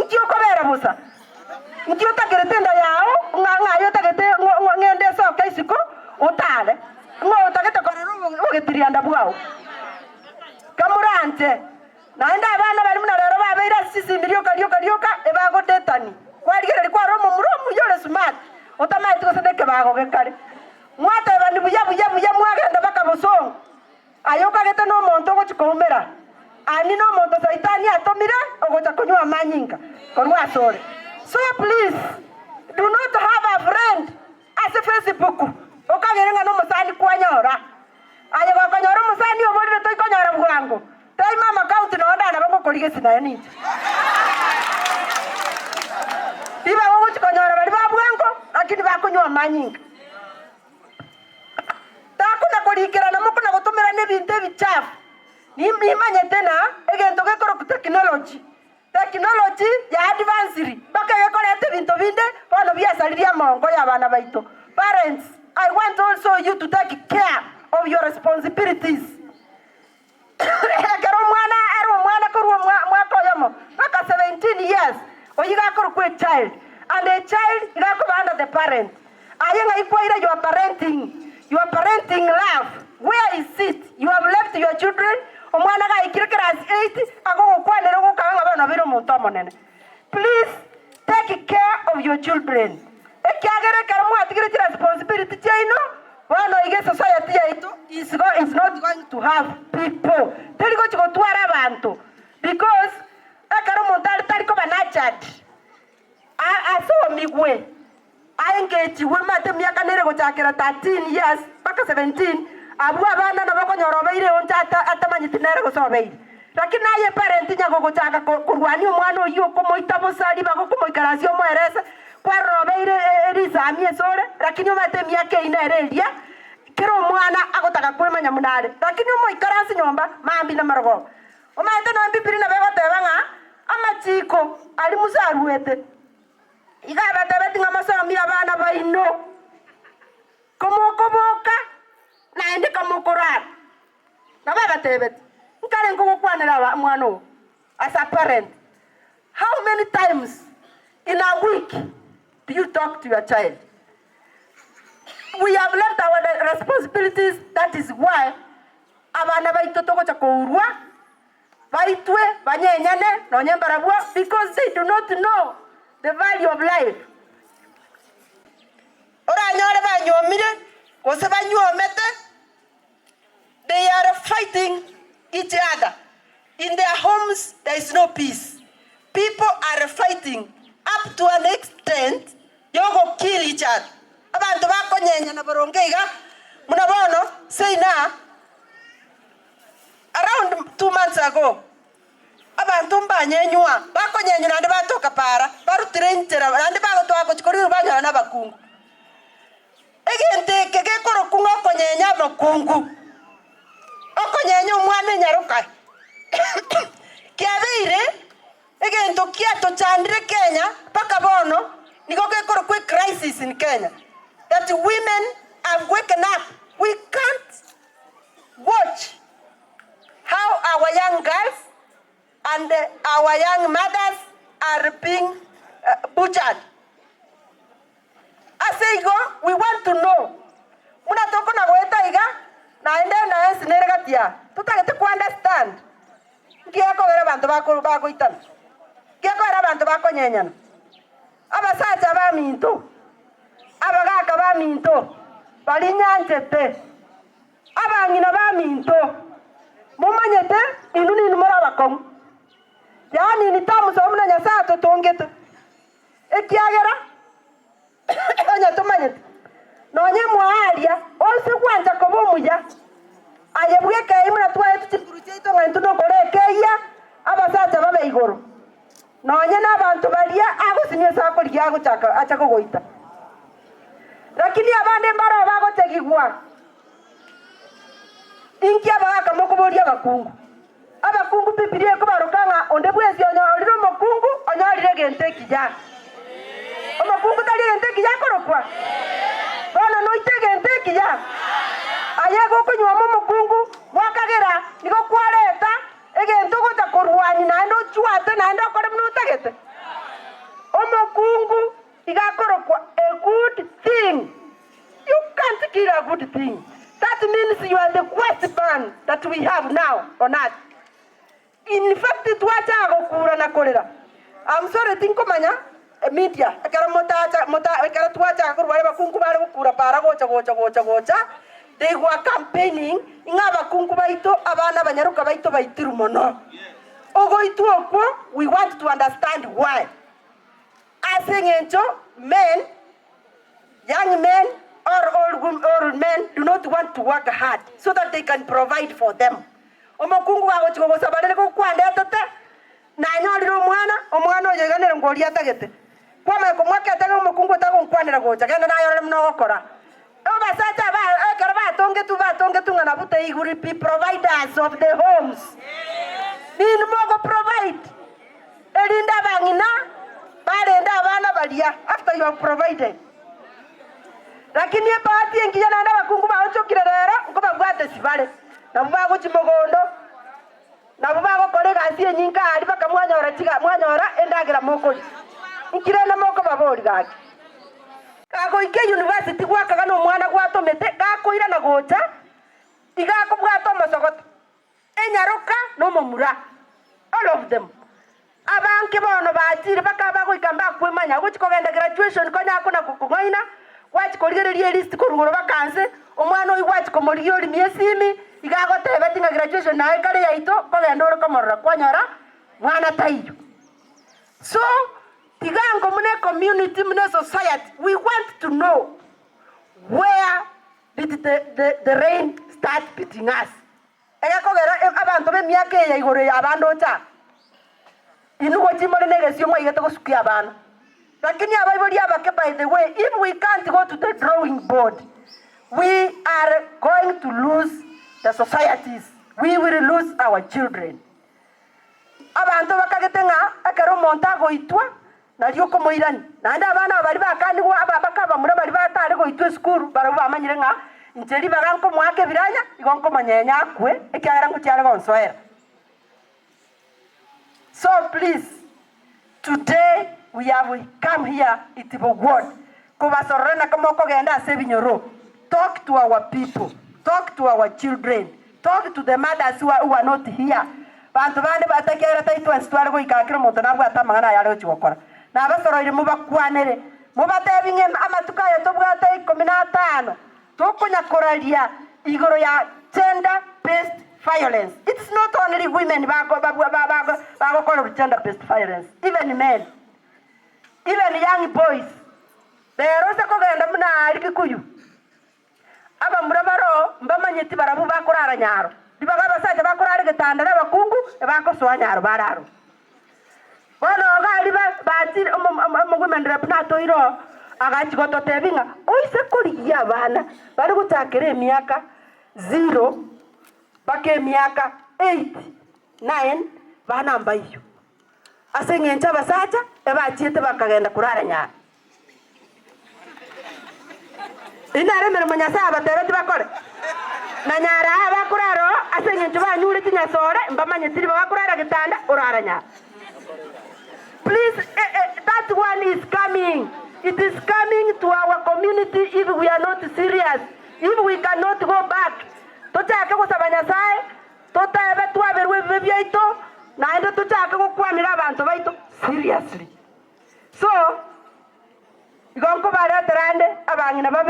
Inki okobera bosa? Inki otakerete enda yao ng'a ng'aye otagete ng'ende esoke isiko otare? Ng'o otagete korora obogetirianda bwao? Kamoranche. Naende abana baria buna rero babeire ase chisimi rioka rioka rioka ebagodetani. Kwarigereria kwarora omomura omuya ore smart otamaeti gose nekebago gekare. Mwatebani buya buya buya mwagenda baka bosongo. Aye okagete nomonto ogochia koumera, ani nomonto saitani atomire ogocha konywa amanyinga korwa asore. So please do not have a friend ase Facebook okagere ng'a nomosani kwanyora. Aye gokonyora omosani oborire toikonyora bwango. Tari mama county nonya ndanaba ngokorigia esi naye ninche. Ribaga ogochia konyora baria ba bwango lakini bakonywa amanyinga. Takona korikerana mokona gotomerana ebinto ebichafu. Nimanyete na egento gekorokwa technology. Technology ya advanced mpaka egekoreta ebinto binde bono biasaririe amaongo ya abana baito. Parents, I want also you to take care of your responsibilities. Ekero omwana are omwana korwa omwaka oyomo mpaka 17 years, oyio iga akorokwa a child, and a child iga akoba under the parent. Aye ng'ai kwaira your parenting, your parenting love, where is it? You have left your children, omwana gaikire class 8 agogokwanera ogokaga ng'a bono obeire omonto omonene. Please take care of your children, ekiagera ekero mwatigire chiresponsibility chiaino, bono iga esociety yaito is go is not going to have people, teri gochi gotwara abanto because ekero omonto are tari koba nurtured, a asomigwe, a engagigwe omanyete emiaka nere gochakera 13 years mpaka 17, abwo abana nabo okonyora obeire onche ata atamanyeti nere gose obeire. Lakini aye parent onye gogochaka korwania omwana oyio okomoita bosa ribaga okomoikaransia omoerese, kwarora obeire risami asore, lakini omanyete emiaka eyio nere eria kera omwana agotaka kwemanya buna are. Lakini omoikaranse nyomba mambia na marogoba. Omanyete nonya Bibilia nabo egoteba ng'a amachiko aria Musa aruete, iga abatebetie ng'a mosomie abana baino, komokoboka naende komokorara. Nabo abatebetie, Nkare nkogokwanera aba omwana oo as a parent, how many times in a week do you talk to your child? We have left our responsibilities that is why abana baito togocha kourwa baitwe banyenyane nonye mbarabwo because they do not know the value of life. Oranyore banyuomire gose banyuomete They are fighting each other in their homes there is no peace people are fighting up to an extent yogo kill each other abanto bakonyenyana boronge iga buna bono say now around 2 months ago abanto mbanyenywa bakonyenywa naende batoka para barutire inchera naende bagotwara gochia korigwa banyora na abakungu. Egento eke gekorokwa ng'a okonyenya amakungu, okonyenya omwana enyaroka, kiabeire egento kiatochandire Kenya mpaka bono, nigo gekorokwa ecrisis in Kenya, that women have waken up, we can't watch how our young girls and our young mothers are being butchered. Ase igo we want to know buna tokona goeta iga naende na ense nere gati aa totagete ko understand nki gekogera abanto bako bagoitana, nki gekogera abanto bakonyenyana. Abasacha baminto, abagaka baminto baria nyanchete, abang'ina baminto, momanyete inwe ninwe more abakong'u, yaani in terms of buna Nyasaye atotongete. Ekiagera onye tomanyeti, nonya mwaaria onsi gwancha koba omuya, aye bw'ekeei buna twaetwe chinguru chiaito ng'a intwe nokore ekeyia, abasacha babe igoro, nonya nabanto baria agosinywa ase akorigia agochaka acha kogoita. Lakini abande mbaroo bagochegigwa. Inki abagaaka mokoboria abakungu? Abakungu Bibilia ekobaroka ng'a onde bwensi onyorire omokungu onyorire egento ekiya. Omokungu tari egento ekiya akorokwa? Bono noite egento ekiya? Aye gokonyuoma omokungu gwakagera nigo kwareta egento ogocha korwania naende ochwate naende okore buna otagete. Omokungu iga akorokwa a good thing. You can't kill a good thing. That means you are the worst man that we have now on earth. In fact twachaka gokura na korera. I'm sorry tinkomanya media ekero motacha mota ekero twachaka korwa baria abakungu bare gokura para gocha gocha gocha gocha they were campaigning ng'a abakungu baito abana abanyaroka baito baitirwe mono. Ogoitwa okwo we want to understand why. Ase eng'encho men, young men or old old men do not want to work hard so that they can provide for them. Omokungu gagochia gogosaba rere gokwandetete, nanyorire omwana, omwana oyo iga nere ngoria atagete. Kwamanya komwaka etebe omokungu otagonkwanera gocha, genda naye orore buna ogokora. Abasacha aba ekero batongetwe batongetwe ng'a nabwo they will be providers of the homes. Ninwe mogo provide erinde abang'ina barende abana baria after you have provided. Lakini ebahati engiya naende abakungu baonchokire rero nkobabwatesi bare, nabwo bagochia mogondo, nabwo bagokora egasi enyinga aria mpaka mwanyora chiga mwanyora endagera mokoria. Inki rende mokobaboria gaki? Gagoika eyunivasiti gwakaga nomwana gwatomete, gakoirana gocha, iga akobwata omosogoto, enyaroka na omomura, all of them. Abange bono bachire bakaba bagoika mbakwemanya, gochia kogenda graduation konya akona kong'aina, gwachia korigereria elist korwa igoro baka nse, omwana oyio gwachia komorigia orimia esimi, iga agotebeti ng'a graduation naye kare yaito, kogenda ore komorora kwanyora mwana taiyo. So, tiga ango muna ecommunity muna esociety we want to know where did the, the, the rain start beating us egekogera abanto b'emiaka eye ya igoro eye abande ocha inwe gochia more na egesio mwaigete gosukia abana lakini abaibori abake by the way if we can't go to the drawing board we are going to lose the societies we will lose our children. Abanto bakagete ng'a ekero omonto agoitwa, nario okomoirania. Naende abana aba baria bakanigwa, aba bakabamura baria batare goitwa esukuru, barabwo bamanyire ng'a inche ribaga nkomoaka ebiranya, igo nkomonyenya akwe, ekiagera ngochia are gonsoera. So please, today we have come here Itibo ward kobasorora naki mokogenda ase ebinyoro, talk to our people, talk to our children, talk to the mothers who are, who are not here. Banto bande batakiagera tari twensi tware goika kera omonto nabwate amang'ana aya are gochia gokora. Nabasoroire mobakwanere, mobatebi ng'a amatuko aya tobwate ikomi na atano tokonya koraria igoro ya gender based violence. It's not only women bago babwa bago bagokorerwa gender based violence, even men. Even young boys, rero ase kogenda buna aria Kikuyu, abamura baroo mbamanyeti barabwo bakorara nyaro, ribaga abasacha bakorara egetanda na abakungu ebakosoa nyaro bararwa. Bono iga aria ba bachire omo omo omowomen rep natoire oo, agachia gototebia ng'a oise korigia abana bare gochakera emiaka zero mpaka emiaka eight, nine, bana mbaiywo. Ase engencho abasacha ebachiete bakagenda korara nyaro. Eyio nero emeremo Nyasae abatebetie bakore. Na nyaro aa bakorara oo, ase engencho banyure chinyasore, mbamanyeti ribaga korara getanda, orara nyaro. Please, eh, eh, that one is coming. It is coming to our community if we are not serious, if we cannot go back. Tochake gosaba Nyasae, Totebe twaberwe ebibe biaito, naende tochake gokwanera abanto baito seriously. So, igo nkobaretera ande abang'ina babe.